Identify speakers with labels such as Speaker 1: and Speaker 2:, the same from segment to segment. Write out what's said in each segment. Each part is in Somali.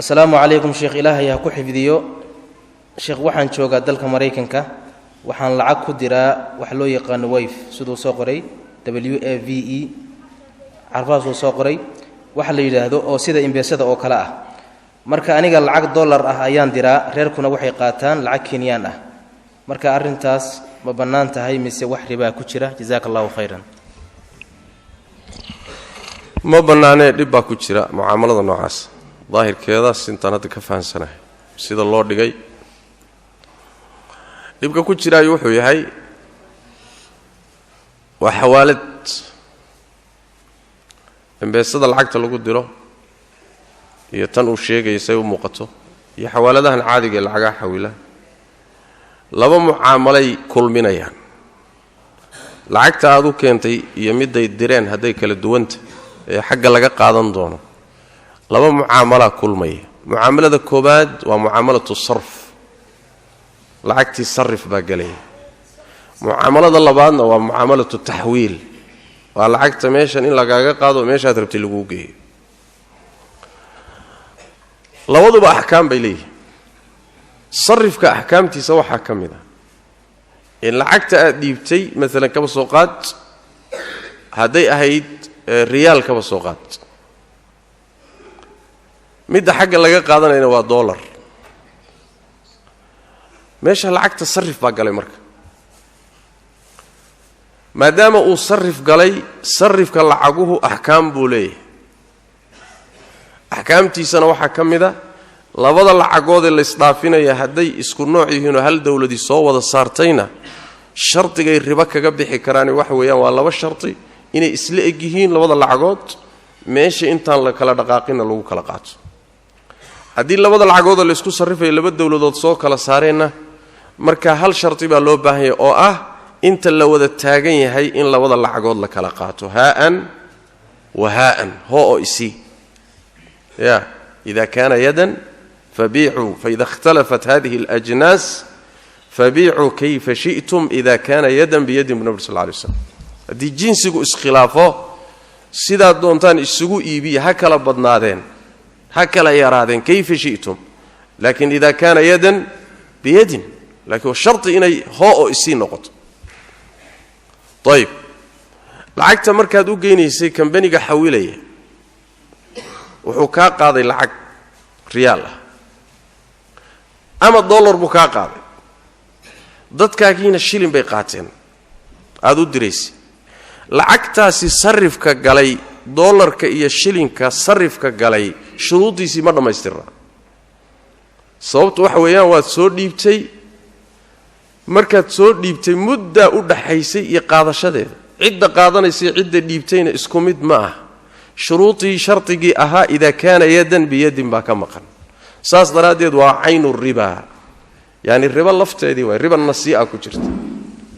Speaker 1: Asalaamu calaykum, sheekh, Ilaahay ha ku xifdiyo. Sheekh, waxaan joogaa dalka Maraykanka. Waxaan lacag ku diraa wax loo yaqaano Wave, siduu soo qoray, WAVE, carfahaasuu soo qoray, waxa la yidhaahdo oo sida M-Pesada oo kale ah. Marka aniga lacag dollar ah ayaan diraa, reerkuna waxay qaataan lacag Kenyaan ah. Marka arrintaas ma bannaan tahay mise wax ribaa ku jira? Jazaaka Allahu khayran.
Speaker 2: Ma bannaanee, dhib baa ku jira mucaamalada noocaas. Daahirkeeda sintaan hadda ka fahansanahay sida loo dhigay, dhibka ku jiraayo wuxuu yahay waa xawaalad. M-Pesada lacagta lagu diro iyo tan uu sheegaya say u muuqato iyo xawaaladahan caadiga ee lacagaha xawila, laba mucaamalay kulminayaan. Lacagta aad u keentay iyo midday direen hadday kala duwanta ee xagga laga qaadan doono, laba mucaamalaa kulmaya. Mucaamalada koobaad waa mucaamalatu sarf, lacagtii sarif baa gelaya. Mucaamalada labaadna waa mucaamalatu taxwiil, waa lacagta meeshan in lagaaga qaado meeshaad rabtay laguu geeyo. Labaduba axkaam bay leeyihin. Sarifka axkaamtiisa waxaa ka mid ah in lacagta aad dhiibtay, maalan kaba soo qaad hadday ahayd riyaal, kaba soo qaad, midda xagga laga qaadanayna waa dollar. Meesha lacagta sarif baa galay. Marka maadaama uu sarif galay, sarifka lacaguhu axkaam buu leeyahay. Axkaamtiisana waxaa ka mid a labada lacagoodee laysdhaafinaya hadday isku nooc yihiinoo hal dowladii soo wada saartayna, shardigay ribo kaga bixi karaani waxa weeyaan waa laba shardi: inay isla eg yihiin labada lacagood, meesha intaan la kala dhaqaaqinna lagu kala qaato. Haddii labada lacagoodoo laysku sarrifayo laba dowladood soo kala saareenna, marka hal shardi baa loo baahan yahay oo ah inta la wada taagan yahay in labada lacagood la kala qaato, haa'an wa haa'an, hoo oo isii ya. Ida kaana yadan fabiicuu, faida اkhtalafat hadihi اlأjnaas fabiicuu kayfa shi'tum ida kaana yadan biyadin, bu nabir sal lla lay slam. Haddii jinsigu iskhilaafo, sidaad doontaan isugu iibiya, ha kala badnaadeen, ha kala yaraadeen, kayfa shi'tum, laakiin ida kaana yadan biyadin, laakiin shardi inay hoo oo isii noqoto. Ayib, lacagta markaad u geynaysay kambaniga xawilaya, wuxuu kaa qaaday lacag riyaal ah ama dollar buu kaa qaaday, dadkaagiina shilin bay qaateen aada u diraysay. Lacagtaasi sarifka galay, dollarka iyo shilinka sarifka galay, shuruuddiisii ma dhammaystirna. Sababtu waxa weeyaan waad soo dhiibtay. Markaad soo dhiibtay, muddaa u dhaxaysay iyo qaadashadeeda. Cidda qaadanaysa iyo cidda dhiibtayna isku mid ma ah. Shuruudii shardigii ahaa idaa kaana yadan biyadin baa ka maqan. Saas daraaddeed waa caynu riba, yacni ribo lafteedii waay. Riba nasii'a ku jirta,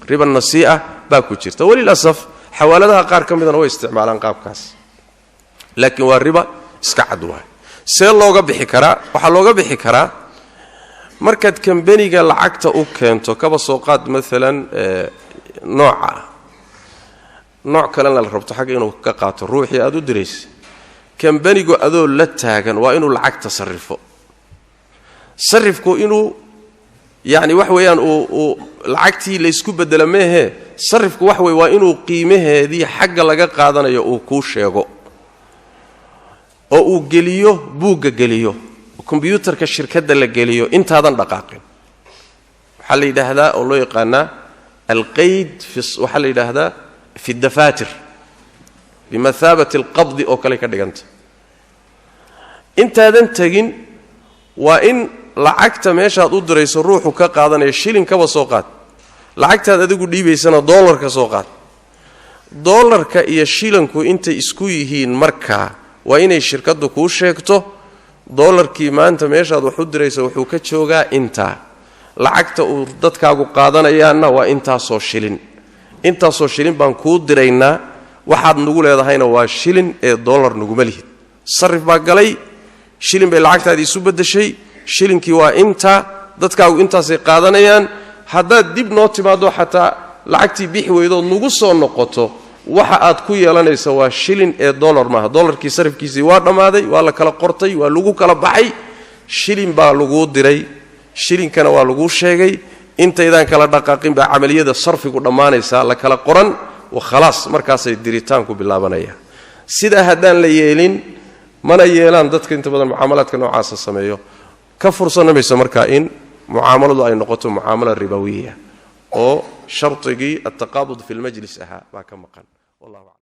Speaker 2: riba nasii'a baa ku jirta. Walilasaf, xawaaladaha qaar ka midana way isticmaalaan qaabkaas, laakiin waa riba iska cad waay. See looga bixi karaa? Waxaa looga bixi karaa markaad kambeniga lacagta u keento, kaba soo qaad maalan nooca nooc kalena la rabto xagga inuu ka qaato ruuxii aad u diraysa, kambenigu adoo la taagan waa inuu lacagta sarrifo. Sarifku inuu yacni wax weeyaan uu lacagtii laysku bedelo meehee, sarifku wax wey waa inuu qiimaheedii xagga laga qaadanayo uu kuu sheego oo uu geliyo buugga, geliyo kombyuutarka shirkadda la geliyo intaadan dhaqaaqin. Waxaa la yidhaahdaa oo loo yaqaanaa alqayd, waxaa la yidhaahdaa fi dafaatir bimathaabati alqabdi oo kale ka dhiganta. Intaadan tegin waa in lacagta meeshaad u dirayso ruuxu ka qaadanaya shilin kaba soo qaad, lacagtaad adigu dhiibaysana doolarka soo qaad. Doolarka iyo shilinku intay isku yihiin markaa waa inay shirkaddu kuu sheegto: doolarkii maanta meeshaad wax u dirayso wuxuu ka joogaa intaa, lacagta uu dadkaagu qaadanayaanna waa intaasoo shilin, intaasoo shilin baan kuu diraynaa, waxaad nagu leedahayna waa shilin ee doolar naguma lihid. Sarif baa galay, shilin bay lacagtaadii isu beddeshay, shilinkii waa intaa, dadkaagu intaasay qaadanayaan. Haddaad dib noo timaaddo, xataa lacagtii bixi weydood nagu soo noqoto, waxa aad ku yeelanaysa waa shilin ee dollar maaha. Dollarkii sarifkiisii waa dhammaaday, waa la kala qortay, waa lagu kala baxay. Shilin baa laguu diray, shilinkana waa laguu sheegay, intaydaan kala dhaqaaqin baa camaliyada sarfigu dhammaanaysaa, la kala qoran wa khalaas, markaasay diritaanku bilaabanayaan. Sidaa haddaan la yeelin, mana yeelaan dadka inta badan mucaamalaadka noocaasa sameeyo, ka fursanamayso markaa in mucaamaladu ay noqoto mucaamala ribawiya oo shardigii altaqaabud fi lmajlis ahaa baa ka maqan.